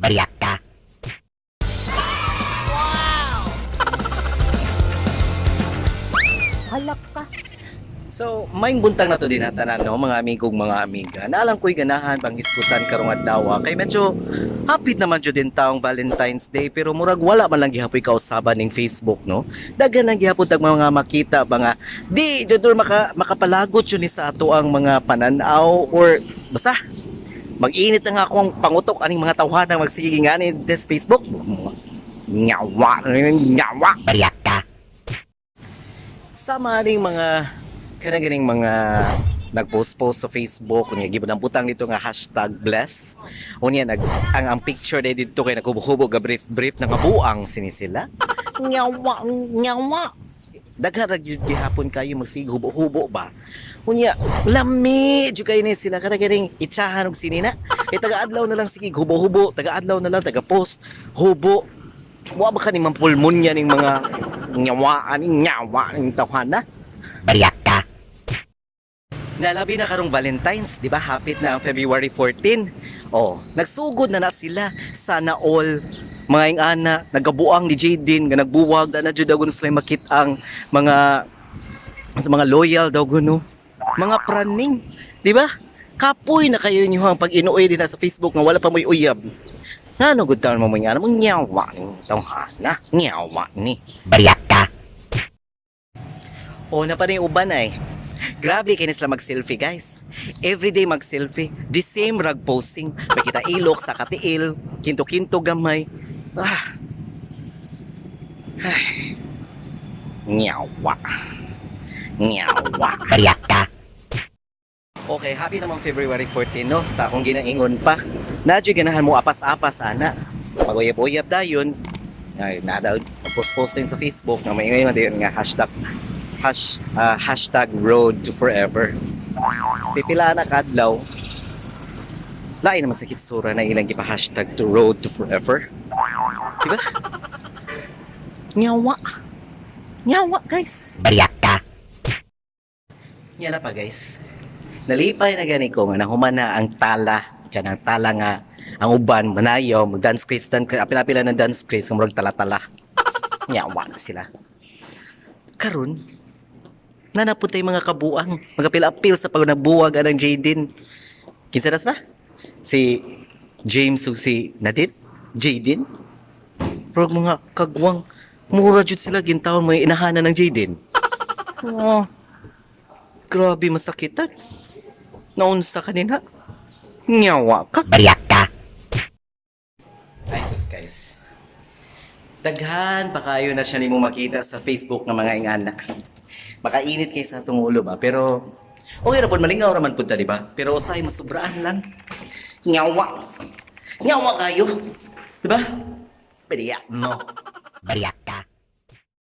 Bariak ka. Halak ka. So, may buntag na to din natanan, no, mga amigong mga amiga. Naalang ko'y ganahan bang hisgutan karong adlaw kay medyo hapit naman jud din taong Valentine's Day, pero murag wala man lang gihapoy kausaban ning Facebook, no. Daghan lang gihapon tag mga makita ba nga di jud or makapalagot jud ni sa ato ang mga pananaw or basta mag-init na nga akong pangutok aning mga tawhana magsige ngani des Facebook. Nyawa, nyawa. Bariak ka. Sama ning mga kana ganing mga nagpost-post sa Facebook unya gibon ang butang dito nga #bless. Unya nag ang picture day didto kay naghubo-hubo ga brief brief nga buang sini sila. Nyawa, nyawa. Daghan ra gyud gihapon kayo magsige hubo-hubo ba. Unya lami jud kayo ni sila kana ganing itsahan og sinina kay taga-adlaw na lang sige hubo-hubo, taga-adlaw na lang taga-post hubo. Wa ba kani mampulmonya ning mga nyawa ani nyawa ning tawhana? Bariak ka. Nalabi na karong Valentine's, di ba? Hapit na ang February 14. Oh, nagsugod na na sila. Sana all mga ingana, nagabuang ni Jaden nga nagbuwag na na jud daw sila makit-ang mga sa mga loyal daw guno. Mga praning, di ba? Kapoy na kayo inyo ang pag-inuoy din na sa Facebook nga wala pa mo'y uyab. Ngano gud taon mo mo nga mo nyawa ni tawhana, nyawa ni. Bariak ka. O na pa rin uban ay. Grabe kay sila mag-selfie, guys. Everyday mag-selfie, the same rag posing. May kita ilok sa katiil, kinto-kinto gamay. Ah. Ay. Nyawa. Nyawa. Bariak ka. Okay, happy naman February 14, no? Sa akong ginaingon pa. Nadyo ganahan mo apas-apas ana. Pag-uyab-uyab dayon. Ay, nada post-post din sa Facebook na may ngayon din nga #RoadToForever. Pipila na kadlaw. Lain naman sa kitsura na ilang gipa hashtag to road to forever. Diba? Nyawa. Nyawa, guys. Bariak ka. Yan na pa, guys. Nalipay na gani ko nga nahuman na ang tala kanang tala nga ang uban manayo mag dance craze dan apila-apila ng dance craze nga murag tala-tala. Nyawa na sila. Karon nanaputay mga kabuang magapil-apil sa pag nabuwag anang Jaden. Kinsa das ba? Si James ug si Nadine? Jaden? Pero mga kagwang mura jud sila gintawon mo inahanan ng Jaden. Oh. Grabe masakitan. Naunsa kanina. Nyawa ka. Bariak ka. Ay sus, guys. Daghan pa kayo na siya nimo makita sa Facebook ng mga ingana. Makainit kay sa atong ulo ba, pero okay ra pud, malingaw ra man pud ta, di ba? Pero usahay masubraan lang. Nyawa. Nyawa kayo. Di ba? Bariak no. Bariak ka.